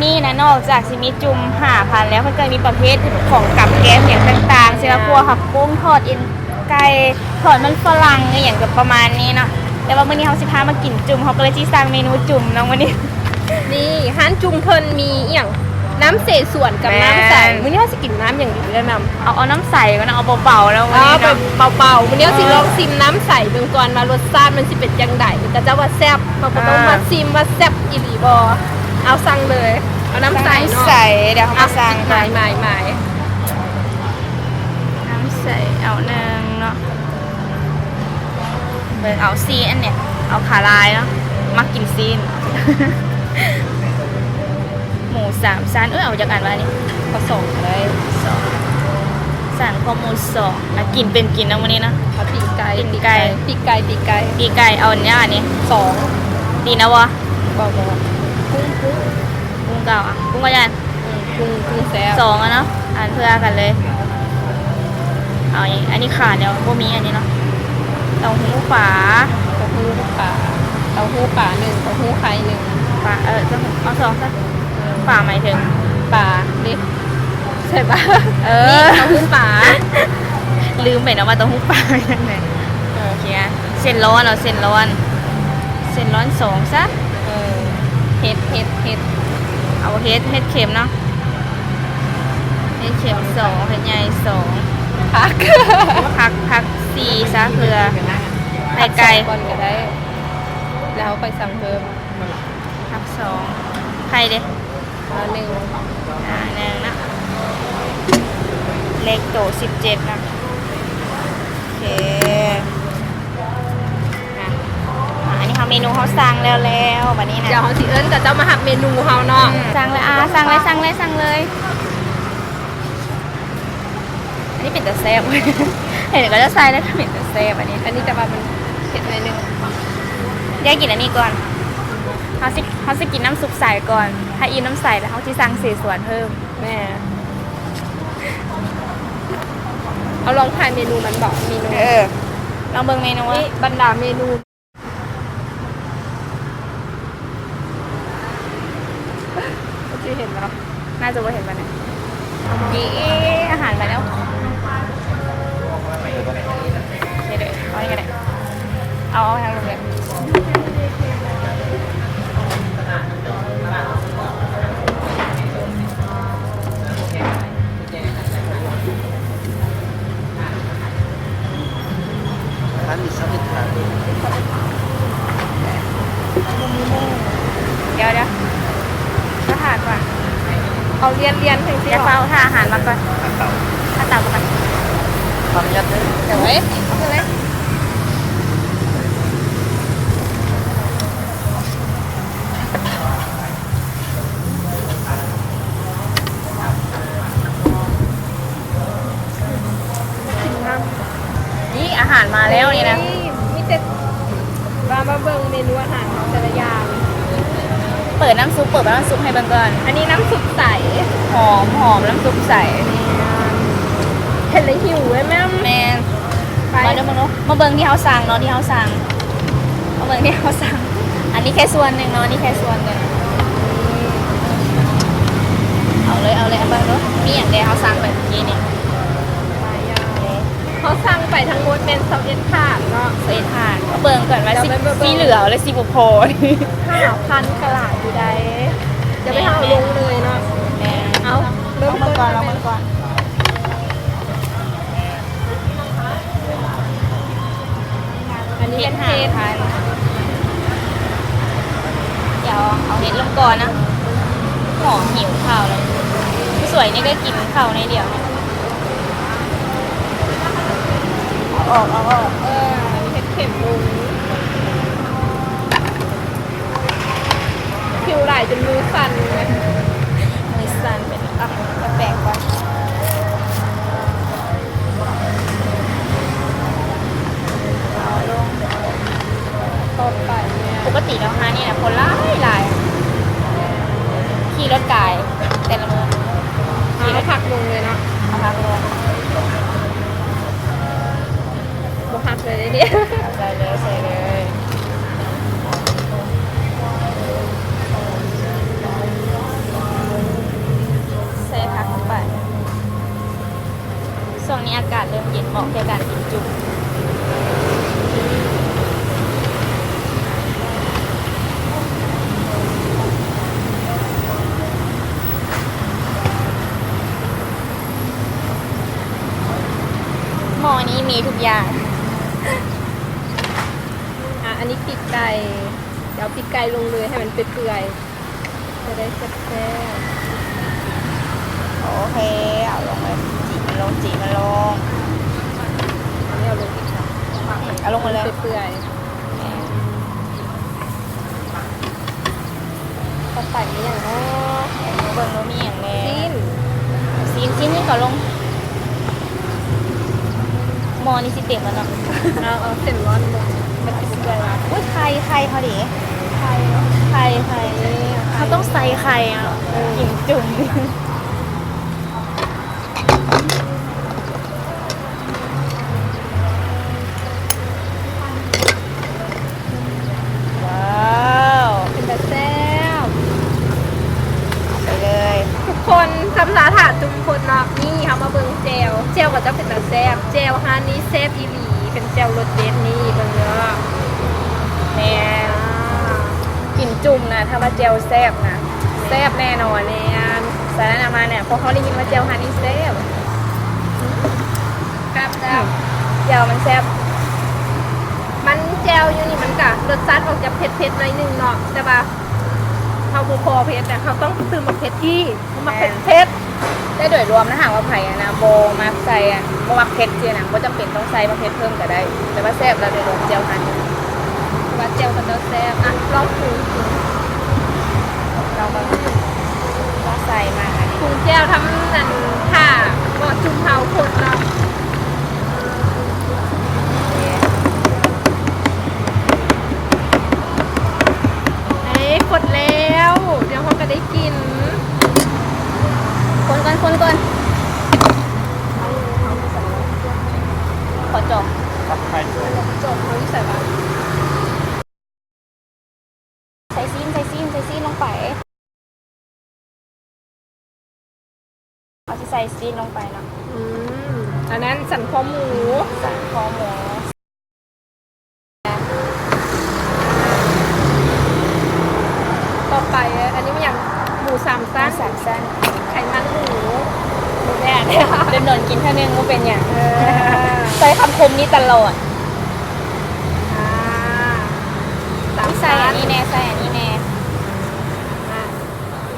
ນີ້ນະ ນອກຈາກຊິມີຈຸ່ມຫ້າພັນແລ້ວ ເພິ່ນກໍມີປະເພດຂອງກັບແກ້ມຫຍັງຕ່າງໆ ເຊັ່ນວ່າ ແມ່ນ ພວກຜັກບຸ້ງ ທອດເອັນໄກ່ ທອດມັນຝຣັ່ງ ອີ່ຫຍັງກໍປະມານນີ້ເນາະ. ແຕ່ວ່າມື້ນີ້ເຮົາຊິພາມາກິນຈຸ່ມ ເຮົາກໍເລີຍຊິສັ່ງເມນູຈຸ່ມເນາະມື້ນີ້. ນີ້ຮ້ານຈຸ່ມເພິ່ນມີອີ່ຫຍັງ ນ້ຳເສສວນກັບນ້ຳໃສ. ແມ່ນ ມື້ນີ້ເຮົາຊິກິນນ້ຳຫຍັງດີເອື້ອຍແໝ່ມ? ເອົາ ເອົານ້ຳໃສກ່ອນເນາະ ເອົາເບົາໆເນາະ ມື້ນີ້ເນາະ ເອົາເບົາໆ. ມື້ນີ້ເຮົາຊິລອງ ເອີ ຊິມນ້ຳໃສເບິ່ງກ່ອນວ່າລົດຊາດມັນຊິເປັນຈັ່ງໃດ. ເຂົາເຈົ້າວ່າແຊບ ເຮົາກໍຕ້ອງ ເອີ ມາຊິມວ່າແຊບອີ່ຫຼີບໍ່. ເອົາ ສັ່ງເລີຍ ເອົານ້ຳໃສເນາະ ນ້ຳໃສ. ດຽວເຮົາມາສັ່ງກ່ອນ ໝາຍໆໆ ນ້ຳໃສເອົາໜຶ່ງເນາະ. ເບິ່ງເອົາຊີ້ນອັນນີ້ ເອົາຂາລາຍເນາະ ມັກກິນຊີ້ນ. ໝູສາມຊັ້ນ ເອີ ເອົາຈັກອັນວະນີ້? ເອົາສອງກໍໄດ້ ສອງ ສັ່ງຄອບໝູສອງ. ອ່ະ ກິນເປັນກິນເນາະມື້ນີ້ເນາະ. ເອົາປີກໄກ່ ປີກໄກ່ ປີກໄກ່ ປີກໄກ່ ປີກໄກ່ ເອົາອັນນີ້ ອັນນີ້ສອງ. ຕີນເອົາບໍ່? ບໍ່ ບໍ່ ກຸ້ງ ກຸ້ງ ກຸ້ງກໍເອົາ ກຸ້ງກໍຢ່າ ອືມ ກຸ້ງ ກຸ້ງແຊບ ສອງ ອ່ະເນາະ ອັນເພື່ອກັນເລີຍ. ເອົາ ອັນນີ້ຂາດແລ້ວ ບໍ່ມີອັນນີ້ເນາະ. ເຕົ້າຫູປາ ເຕົ້າຫູປາ ເຕົ້າຫູປາໜຶ່ງ ເຕົ້າຫູໄຂ່ໜຶ່ງ ປາ ເອີ ເອົາສອງຊະ. ເອີ ປາໝາຍເຖິງປາເດ້ ໃຊ່ປະ? ເອີ ນີ້ເຕົ້າຫູປາ ລືມໄປເນາະວ່າເຕົ້າຫູປາແມ່ນຫຍັງ. ເອີ ໂອເຄ ເສັ້ນລ້ອນ ເອົາເສັ້ນລ້ອນ ເສັ້ນລ້ອນສອງຊະ. ເອີ ເຫັດ ເຫັດ ເຫັດ ເອົາເຫັດ ເຫັດເຂັມເນາະ ເຫັດເຂັມສອງ ເຫັດໃຫຍ່ສອງ. ຜັກ ຜັກ ຜັກສີ່ຊະ ເພື່ອໄຂ່ໄກ່ ຜັກສອງກ່ອນກໍໄດ້ ແລ້ວເຮົາຄ່ອຍສັ່ງເພີ່ມ. ຜັກສອງ ໄຂ່ເດ້? ເອົາໜຶ່ງ ອ່າ ໜຶ່ງເນາະ ເລກໂຕສິບເຈັດເນາະ. ໂອເຄ ອ່ະ ອັນນີ້ເຮົາເມນູເຮົາສັ່ງແລ້ວ ແລ້ວບັດນີ້ນະ ດຽວເຮົາຊິເອີ້ນເຂົາເຈົ້າມາຮັບເມນູເຮົາເນາະ. ອືມ ສັ່ງເລີຍ ອ່າ ສັ່ງເລີຍ ສັ່ງເລີຍ ສັ່ງເລີຍ. ອັນນີ້ເປັນຕາແຊບ ເຫັນເຂົາເຈົ້າໃສ່ແລ້ວເປັນຕາແຊບ. ອັນນີ້ ອັນນີ້ແຕ່ວ່າມັນເຜັດໜ້ອຍໜຶ່ງ. ຢາກກິນອັນນີ້ກ່ອນ ເຮົາຊິ ເຮົາຊິກິນນ້ຳຊຸບໃສກ່ອນ ຖ້າອີ່ມນ້ຳໃສແລ້ວເຮົາຊິສັ່ງເສສວນເພີ່ມ. ແມ່ ເຮົາລອງຖ່າຍເມນູມັນບໍ ເມນູ ເອີ ລອງເບິ່ງເມນູ ນີ້ບັນດາເມນູ. ຊິເຫັນບໍ່? ໜ້າຈະບໍ່ເຫັນປານໃດ. ເຢ້ ອາຫານມາແລ້ວ. ເດີ ເອົານີ້ກໍໄດ້ ເອົາ ເອົາທາງລົງເລີຍ. ອັນນີ້ຊາວເອັດຖາດ. ດຽວໆ ຖ້າຫາກວ່າ ເອົາລຽນໆ ຈັ່ງຊີ້. ຢ່າເຝົ້າ ຖ້າອາຫານມາກ່ອນ ຖ້າເຕົາ ຖ້າເຕົາມາກ່ອນ. ຂໍອະນຸຍາດເດີ ເດີ ເອົາເລີຍ. ນີ້ອາຫານມາແລ້ວນີ້ນະ. ນີ້ມີແຕ່ວ່າມາເບິ່ງເມນູອາຫານຂອງແຕ່ລະຢ່າງ. ເປີດນ້ຳຊຸບ ເປີດນ້ຳຊຸບໃຫ້ເບິ່ງກ່ອນ. ອັນນີ້ນ້ຳຊຸບໃສ ຫອມ ຫອມນ້ຳຊຸບໃສ. ແມ່ນ ເຫັນແລ້ວຫິວເລີຍແມ່. ແມ່ນ ໄປ ມາເດີ ມາເດີ ມາເບິ່ງທີ່ເຮົາສັ່ງເນາະ ທີ່ເຮົາສັ່ງ ມາເບິ່ງທີ່ເຮົາສັ່ງ. ອັນນີ້ແຄ່ສ່ວນໜຶ່ງເນາະ ອັນນີ້ແຄ່ສ່ວນໜຶ່ງ. ເອົາເລີຍ ເອົາເລີຍ ເອົາເບິ່ງເນາະ ມີຫຍັງແດ່ເຮົາສັ່ງໄປເມື່ອກີ້ນີ້. ເຮົາສັ່ງໄປທັງໝົດແມ່ນຊາວເອັດຖາດເນາະ ຊາວເອັດຖາດ. ມາເບິ່ງກ່ອນວ່າຊິ ຊິເຫຼືອ ຫຼືຊິບໍ່ພໍ. ຫ້າພັນກະຫຼາຍຢູ່ໃດ. ດຽວໄປເຮົາເອົາລົງເລີຍເນາະ. ແມ່ນ ເອົາ ເບິ່ງ ເບິ່ງກ່ອນ ເບິ່ງກ່ອນ. ອັນນີ້ເປັນເຫັດ ດຽວເອົາເຫັດລົງກ່ອນນະ. ຫອມ ຫິວເຂົ້າແລ້ວ. ຜູ້ສວຍນີ້ກໍກິນເຂົ້າໜ້ອຍດຽວ. ເອົາອອກ ເອົາອອກ. ເອີ ເຫັດເຂັມລົງ. ຫິວຫຼາຍຈົນມືສັ່ນເລີຍ. ມືສັ່ນເປັນ ເອົາແປງກ່ອນ. ເອົາລົງ ເຂົ້າໄປແມ່. ປົກກະຕິແລ້ວຮ້ານນີ້ນະ ຄົນຫຼາຍໆ. ຂີ່ລົດກາຍແຕ່ລະມື້. ເອົາຜັກລົງເລີຍເນາະ. ເອົາຜັກລົງ. ບໍ່ຮັກເລີຍເດ້ນີ້. ໃສ່ເລີຍ ໃສ່ເລີຍ. ແກ່ການກິນຈຸ. ໝໍ້ນີ້ມີທຸກຢ່າງ. ອ່ະ ອັນນີ້ປີກໄກ່ ດຽວປີກໄກ່ລົງເລີຍ ໃຫ້ມັນເປື່ອຍໆ ຈະໄດ້ແຊບໆ. ໂອເຄ ເອົາລົງເລີຍ ຈີກມັນລົງ ຈີກມັນລົງ. ອັນນີ້ເອົາລົງອີກ ເອົາລົງມາເລີຍ ເປື່ອຍໆ. ແມ່ນ. ຕໍ່ໄປມີຫຍັງເນາະ? ມາເບິ່ງດູມີຫຍັງແດ່. ຊີ້ນ ຊີ້ນ ຊີ້ນນີ້ກໍລົງ. ໝໍ້ນີ້ຊິເຕັມແລ້ວເນາະ. ເອົາ ເອົາເສັ້ນລ້ອນບໍ່? ມັນຊິເປື່ອຍລະ. ໂອ້ຍ ໄຂ່ ໄຂ່ເຮົາເດ. ໄຂ່ ໄຂ່ ໄຂ່ ເຮົາຕ້ອງໃສ່ໄຂ່ອະ ເອີ ກິນຈຸ່ມ. ວ້າວ ເປັນຕາແຊບ. ເອົາໄປເລີຍ ທຸກຄົນ ຈັບຕາຖ້າທຸກຄົນເນາະ. ນີ້ ເຮົາມາເບິ່ງແຈ່ວ ແຈ່ວເຂົາເຈົ້າເປັນຕາແຊບ. ແຈ່ວຮ້ານນີ້ແຊບອີ່ຫຼີ ເປັນແຈ່ວລົດເດັດນີ້ ເບິ່ງເດີ. ແມ່ນ ອ່າ ກິນຈຸ່ມນະ ຖ້າວ່າແຈ່ວແຊບນະ ແຊບແນ່ນອນ. ແມ່ນ. ສະນັ້ນນະ ມາແຫຼະ ພວກເຮົາໄດ້ຍິນວ່າແຈ່ວຮ້ານນີ້ແຊບ. ແຊບ ແຊບ ແຈ່ວມັນແຊບ. ມັນ ແຈ່ວຢູ່ນີ້ມັນກະລົດຊາດອອກຈາກເຜັດໆ ໜ້ອຍໜຶ່ງເນາະ ແຕ່ວ່າເຮົາບໍ່ພໍເຜັດ ແຕ່ເຮົາຕ້ອງຕື່ມບັກເຜັດອີກ ເຮົາມັກເຜັດໆ. ແມ່ນ. ແຕ່ໂດຍລວມ ຖ້າຫາກວ່າໃຜຫັ້ນນະ ບໍ່ມັກໃສ່ ບໍ່ມັກເຜັດຊີ້ນະ ບໍ່ຈຳເປັນຕ້ອງໃສ່ບັກເຜັດເພີ່ມກໍໄດ້ ແຕ່ວ່າແຊບແລ້ວ ໂດຍລວມແຈ່ວຫັ້ນ ແຕ່ວ່າແຈ່ວເຂົາເຈົ້າແຊບ. ອ່ະ ລອງປຸງ ລອງເບິ່ງ ລອງໃສ່ມາ ອັນນີ້ ປຸງແຈ່ວທຳ ອັນ ຖ້າໝໍ້ຈຸ່ມເຮົາຄົນເນາະ. ເອີ ຄົນແລ້ວ ດຽວເຮົາກໍໄດ້ກິນ. ຄົນກ່ອນ ຄົນກ່ອນ ຂໍຈອກ ຈອກເຮົາຢູ່ໃສວະ? ໃສ່ຊີ້ນ ໃສ່ຊີ້ນ ໃສ່ຊີ້ນລົງໄປ. ເຮົາຊິໃສ່ຊີ້ນລົງໄປເນາະ. ອືມ ອັນນັ້ນສັນຄໍໝູ ສັນຄໍໝູ. ຕໍ່ໄປ ອັນນີ້ແມ່ນຫຍັງ? ໝູສາມຊັ້ນ ໝູສາມຊັ້ນ ໄຂມັນໝູ ໝູແດດ ດົນໆກິນເທື່ອໜຶ່ງບໍ່ເປັນຫຍັງ. ເອີ ໃຊ້ຄຳຄົມນີ້ຕະຫຼອດ. ອ່າ ໃສ່ອັນນີ້ແດ່ ໃສ່ອັນນີ້ແດ່. ອ່າ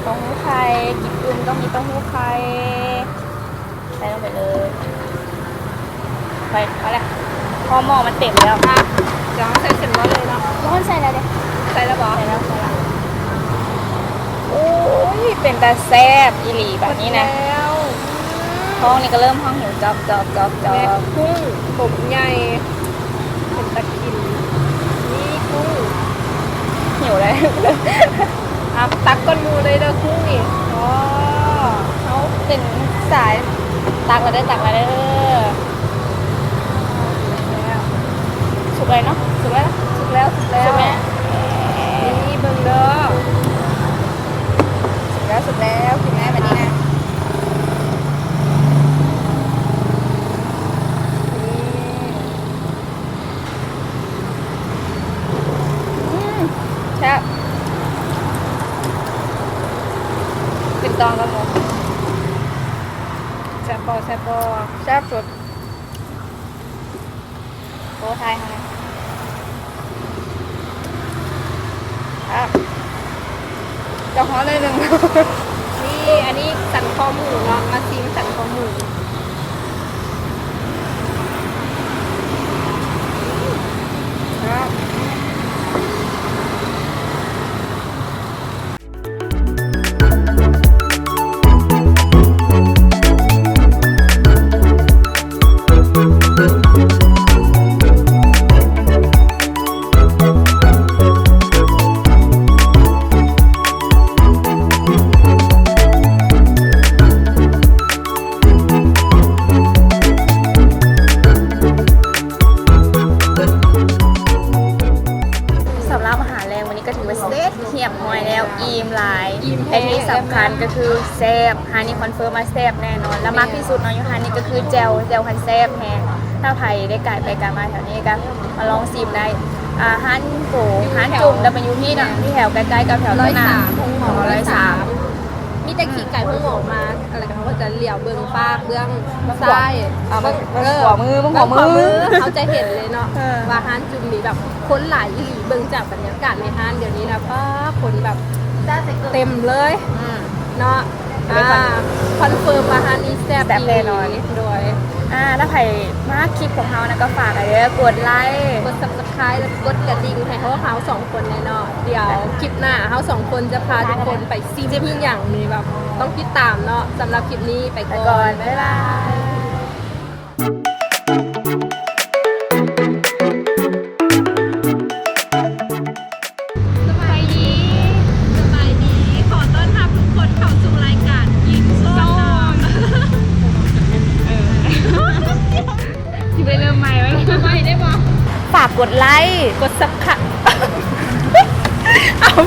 ເຕົ້າຫູ້ໄຂ່ ກິນຈຸ່ມຕ້ອງມີເຕົ້າຫູ້ໄຂ່ ໃສ່ລົງໄປເລີຍ. ໄປ ພໍແລ້ວ ເພາະໝໍ້ມັນເຕັມແລ້ວ. ອ່ະ ດຽວເຮົາໃສ່ເສັ້ນມາເລີຍເນາະ. ຮ້ອນໃສ່ແລ້ວເດ້. ໃສ່ແລ້ວບໍ່? ໃສ່ແລ້ວ ໃສ່ແລ້ວ. ໂອ້ຍ ເປັນຕາແຊບອີ່ຫຼີບາດນີ້ນະ. ແລ້ວ ທ້ອງນີ້ກໍເລີ່ມຮ້ອງຫິວຈອບໆໆໆ. ແມ່ ກຸ້ງຕົວໃຫຍ່ ເປັນຕາກິນ. ນີ້ກຸ້ງ ຫິວເລີຍ. ອ່ະ ຕັກກ່ອນໝູ່ເລີຍເດີ ກຸ້ງນີ້. ອໍ ເຮົາເປັນສາຍຕັກແລ້ວເດີ ຕັກແລ້ວເດີ. ສຸກແລ້ວເນາະ ສຸກແລ້ວ ສຸກແລ້ວ ສຸກແລ້ວ ສຸກແລ້ວ. ນີ້ເບິ່ງເດີ ສຸກແລ້ວ ສຸກແລ້ວ ກິນແລ້ວບາດນີ້ນະ. ນີ້ ອືມ ແຊບ ກິນຕໍ່ກັບໝູ່. ແຊບບໍ່ ແຊບບໍ່? ແຊບສຸດ. ໂອ້ ຖ່າຍໃຫ້ແດ່. ອ່ະ ຈະຮ້ອນໜ້ອຍໜຶ່ງ. ນີ້ ອັນນີ້ສັນຄໍໝູເນາະ ມາຊີມສັນຄໍໝູ. ສຳລັບອາຫານແລງມື້ນີ້ກໍຖືວ່າເສັດຮຽບຮ້ອຍແລ້ວ ອີ່ມຫຼາຍ ອີ່ມແທ້ ແລະທີ່ສຳຄັນກໍຄືແຊບ. ຮ້ານນີ້ຄອນເຟີມວ່າແຊບແນ່ນອນ ແລະມັກທີ່ສຸດເນາະ ຢູ່ຮ້ານນີ້ກໍຄືແຈ່ວ ແຈ່ວຫັ້ນແຊບແຮງ. ຖ້າໃຜໄດ້ກາຍໄປກາຍມາແຖວນີ້ກໍມາລອງຊີມໄດ້. ອ່າ ຮ້ານໂກ ຮ້ານຈຸ່ມ ແຕ່ເປັນຢູ່ທີ່ນະ ຢູ່ແຖວໃກ້ໆກັບແຖວຕະຫຼາດ ຮ້ອຍສາມ ມີແຕ່ຂີ່ໄກໂຮງໝໍມາ ແລ້ວເຮົາກໍຈະຫຼຽວເບິ່ງຟາກເບື້ອງຊ້າຍ ເບິ່ງ ເບິ່ງຂວາມື ເບິ່ງຂວາມື ເຮົາຈະເຫັນເລີຍເນາະ ເອີ ວ່າຮ້ານຈຸ່ມນີ້ແບບຄົນຫຼາຍອີ່ຫຼີ. ເບິ່ງຈາກບັນຍາກາດໃນຮ້ານດຽວນີ້ນະ ປ້າ ຄົນແບບເຕັມເລີຍ ອືມ ເນາະ ອ່າ ຄອນເຟີມວ່າຮ້ານນີ້ແຊບ ແຊບແນ່ນອນ ໂດຍ ອ່າ ຖ້າໃຜມັກຄລິບຂອງເຮົານະ ກໍຝາກໄວ້ເດີ ກົດໄລ ກົດ Subscribe ແລ້ວກໍກົດກະດິ່ງໃຫ້ພວກເຮົາສອງຄົນແນ່ເນາະ. ດຽວຄລິບໜ້າເຮົາສອງຄົນຈະພາທຸກຄົນໄປຊິມອີ່ຫຍັງນີ້ ແບບຕ້ອງຕິດຕາມເນາະ. ສຳລັບຄລິບນີ້ໄປກ່ອນ ໄປກ່ອນ ບາຍບາຍ. ສະບາຍດີ ສະບາຍດີ ຂໍຕ້ອນຮັບທຸກຄົນເຂົ້າສູ່ລາຍການກິນໂຊນ ເອີ ຊິໄດ້ເລີ່ມໃໝ່ວະ ເລີ່ມໃໝ່ໄດ້ບໍ່? ຝາກກົດໄລ ກົດ Subscribe ເອົາ